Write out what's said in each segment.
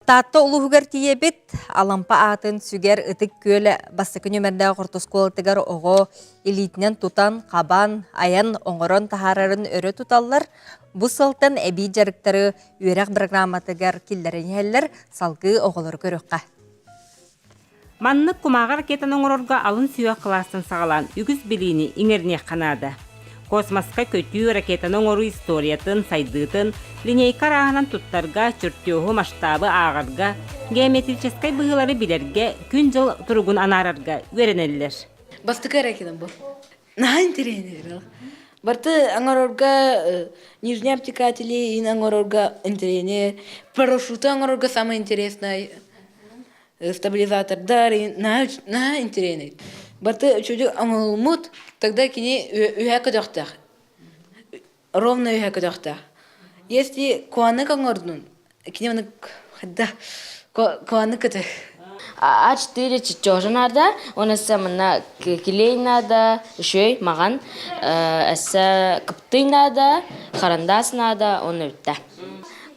Таатта улууһугар тиийэбит. Алампа аатын сүгэр Ытык Күөл бастакы нүөмэрдээх орто оскуолатыгар оҕо илиитинэн тутан, хабан, айан, оҥорон таһаарарын өрө туталлар. Бу сылтан эбии дьарыктары үөрэх бырагырааматыгар киллэрэн иһэллэр. Салгыы оҕолору көрүөххэ. Маннык кумааҕы ракетаны оҥорорго алын сүһүөх кылаастан саҕалаан үгүс билиини иҥэриниэххэ наада. Космоска көтүү ракетаны оҥоруу историятын, сайдыытын, линейка арааһынан туттарга, чертеһу, масштабы ааҕарга, геометрическай быһыылары билэргэ, күн-дьыл туругун анаарарга үөрэнэллэр. Бастакы ракета бу. Наһаа интэриэһинэй. Барты оҥорорго нижний обтекатели оҥорорго интэриэһинэй, парашюты оҥорорго самое интересное стабилизатордар наһаа интэриэһинэй. Барыта үчүгэй оҥоһуллубут, тогда кини үөһэ көтөхтөх. Ровно үөһэ көтөхтөх. Если куаннык оҥордун, кини ону хайда куаннык көтөр. А4 чертежа надо, он эссе мына клей надо, үшөй маған, эссе кыптый надо, харандас надо, он өтті.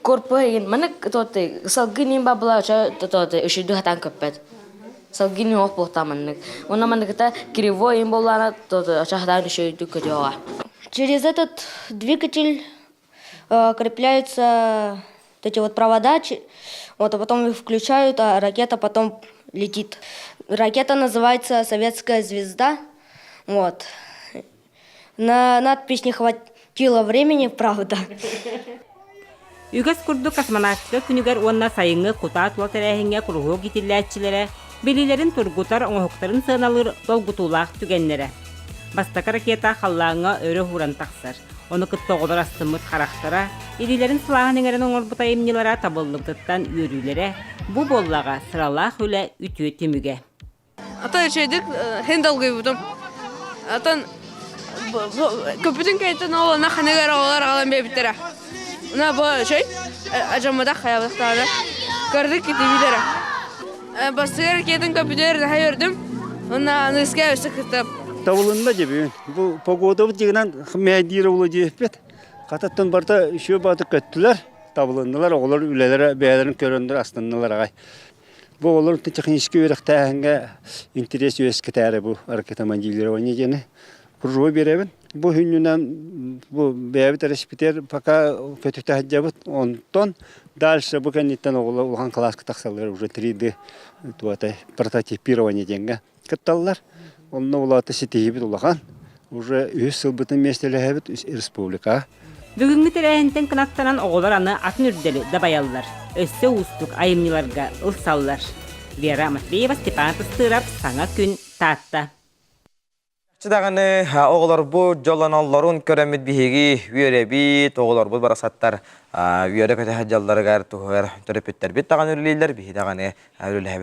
Корпуһа маны тоты салгын бабла тоты үшүдү хатан көппөт. Салгын ох буолта маннык. Уна манныкта кривой им боллана тоты оча хатан үшүдү көтөҕө. Через этот двигатель крепляются вот эти вот провода, вот, а потом их включают, а ракета потом летит. Ракета называется «Советская звезда». Вот. На надпись не хватило времени, правда. Үгэс курдук космонавтика күнүгэр уонна сайыҥҥы кутаа тула тэрээһиҥҥэ куруһуок иитиллээччилэрэ билиилэрин тургутар, оҥоһуктарын сыаналыыр долгутуулаах түгэннэрэ. Бастакы ракета халлааҥҥа өрө уһууран тахсар. Ону кытта оҕолор астыммыт харахтара, илиилэрин сылааһын иҥэрэн оҥорбут айымньылара табыллыбытыттан үөрүүлэрэ, бу буоллаҕа сыралаах үлэ үтүө түмүгэ. Ата үчүгэйдик һин долгуйбутум. Атын көппүтүн кэнниттэн ол ана ханыгар оҕолор аҕалан биэрбиттэрэ. Уна бу үчүгэй ажамматах хайабыттаҕына көрдүк китибитэрэ. Бастыгар ракетын көппүтүгэр наһаа үөрдүм. Уонна аныгыска өссө кыттым. Табылынна дебүүн. Бу погодабыт дьигинэн мээдиир улу диэппит. Хататтан барыта үчүгэй баатык көттүлэр. Табылыннылар, оҕолор үлэлэрэ бэйэлэрин көрөннөр астыннылар аҕай. Бу оҕолор техническэй үөрэхтээһиҥҥэ интэриэс үөскэтээри бу ракетомоделирование диэни кружок биэрэбин. Бу хүннүнэн бу бэйэбит эрэспитэр пока көтүтэ сылдьабыт. Онтон дальше бу кэнниттэн оҕолор улахан кылааска тахсаллар уже 3D туотай прототипирование диэҥҥэ кытталлар. Онно улаата ситиһиибит улахан. Уже үһүс сылбытын миэстэлэһэбит республикаҕа. Бүгүҥҥү тэрээһинтэн кынаттанан оҕолор аны атын үрдэли дабайаллар, өссө уустук айымньыларга ылсаллар. Вера Матвеева, Степан Тыстыров, Саҥа күн, Таатта. Чахчы даҕаны оҕолорбут дьоллоноллорун көрөммүт биһиги үөрэбит, оҕолорбут барахсаттар үөрэ-көтө сылдьалларыгар туһугар төрөппүттэрбит даҕаны үлэлииллэр, биһи даҕаны үлэлэһэбит.